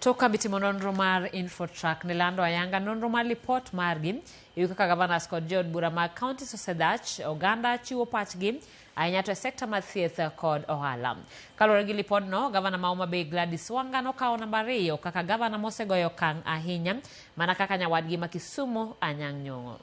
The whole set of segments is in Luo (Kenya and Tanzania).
Tok kambi timo nonro mar Infotrack ne lando ayanga nonro mar lipot margi e wi kaka gavanas kod jood bura mag counties osedhach, oganda chiwo pachgi ahinya to e sekta mar thieth kod ohala. Kaluwore gi lipodno, gavana ma Homa Bay Gladys Wanga nokawo namba ariyo kaka gavana mosegoyo okang' ahinya mana kaka nyawadgi ma Kisumu Anyang' Nyong'o.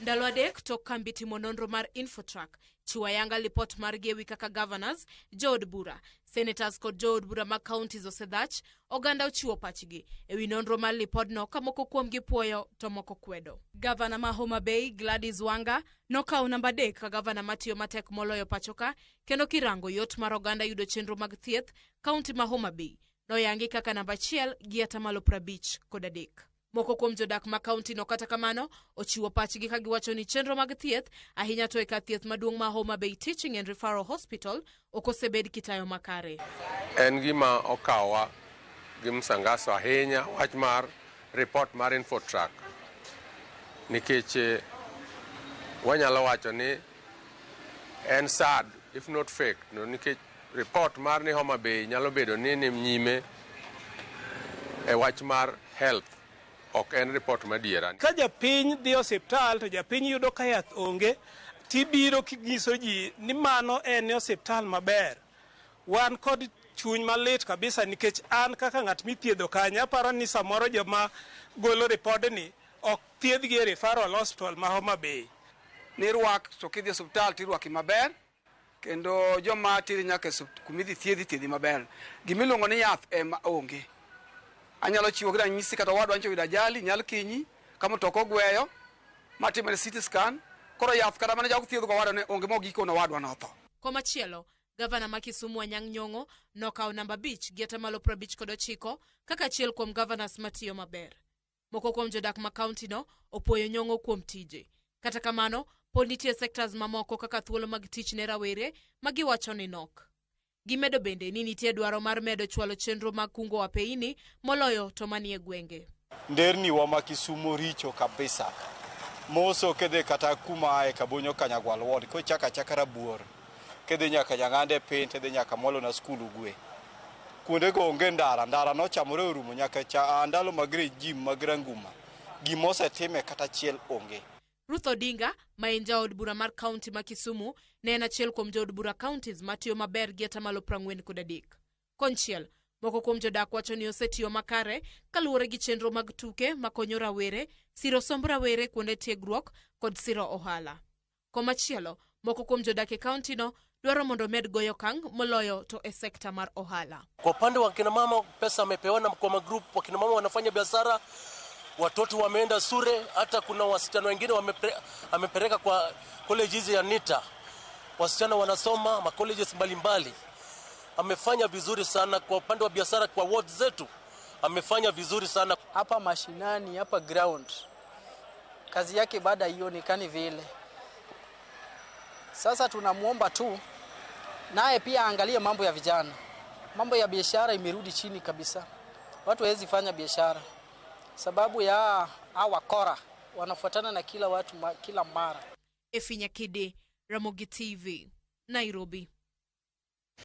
Ndalo 3 tok kambi timo nonro mar Infotrack chiwo ayanga lipot margi ewi kaka governors, jood bura, senators kod jood bura mag counties osedhach, oganda ochiwo pachgi ewi nonro mar lipodno ka moko kuomgi puoyo to moko kwedo. Gavana ma Homa Bay Gladys Wanga nokawo namba 3 ka gavana matiyo matek moloyo pachoka kendo kirango yot mar oganda yudo chenro mag thieth, kaunti ma Homa Bay noyangi kaka namba 1 gi 53%. Moko kuom jodak ma kaunti no kata kamano ochiwo pachgi ka giwacho ni chenro mag thieth ahinya to e kar thieth maduong' ma Homa Bay Teaching and Referral Hospital ok osebed kitayo makare. En gima okawa gi msangaso ahinya wach mar report mar Infotrack nikech wanyalo wacho ni en sad if not fake no, nikech report mar ni Homa Bay nyalo bedo ni ni nyime e wach mar health ok en report madiera. Ka japiny dhi osiptal to japiny yudo ka yath onge, tibiro kinyiso ji ni mano en osiptal maber. Wan kod chuny malit kabisa nikech an kaka ng'at mithiedho kanyo aparo ni samoro joma golo ripodni ok thiedhgi e referral hospital ma Homa Bay. Ni rwak to kidhi e osiptal tirwaki maber kendo joma teri nyaka kuma idhi thiedhi thiedhi maber. Gimiluongo ni yath ema onge. Anyalo chiwo gi ranyisi kata owadwa nyocha oyudo ajali nyal kinyi ka mtoka ogweyo matimone CT scan koro yath kata mane jago thiedho go owadwa ne onge mogiko no owadwa notho. Komachielo, gavana ma Kisumu Anyang' Nyong'o nokawo namba 5 gi 59% kaka achiel kuom governors matiyo maber. Moko kuom jodak ma kaunti no opuoyo Nyong'o kuom tije. Kata kamano, pod nitie sectors mamoko kaka thuolo mag tich ne rawere ma giwacho ni nok. Gimedo bende ni nitie dwaro mar medo chwalo chenro mag kungo apeini moloyo to manie gwenge. Nderni wa ma Kisumu richo kabisa. Moso kidhi kata kuma ae Kabonyo Kanyagwal ward kochako achaka Rabuor kidhi nyaka Nyang'ande piny tidhi nyaka Molo na skul Ugwe. Kuondego onge ndara, ndara nochamore orumo nyaka cha ndalo mag regime mag Ranguma. Gima osetime kata achiel onge. Ruth Odinga, ma en jaod bura mar kaunti ma Kisumu, ne en achiel kuom jood bura counties matiyo maber gi 43%. Konchiel, moko kuom jodak wacho ni osetiyo makare kaluwore gi chenro mag tuke makonyo rawere, siro somb rawere kuonde tiegruok kod siro ohala. Komachielo, moko kuom jodak e kaunti no dwaro mondo omed goyo okang' moloyo to e sekta mar ohala. Kwa upande wa kina mama pesa amepewana kwa magroup, wakina mama wanafanya biashara, watoto wameenda sure, hata kuna wasichana wengine amepeleka kwa colleges ya NITA, wasichana wanasoma ma colleges mbalimbali. Amefanya vizuri sana kwa upande wa biashara kwa ward zetu, amefanya vizuri sana. Hapa mashinani, hapa ground, kazi yake bado haionekani vile. Sasa tunamuomba tu naye pia aangalie mambo ya vijana. Mambo ya biashara imerudi chini kabisa. Watu hawezi fanya biashara sababu ya hawa wakora wanafuatana na kila watu kila mara. Efinya Kidi, Ramogi TV, Nairobi.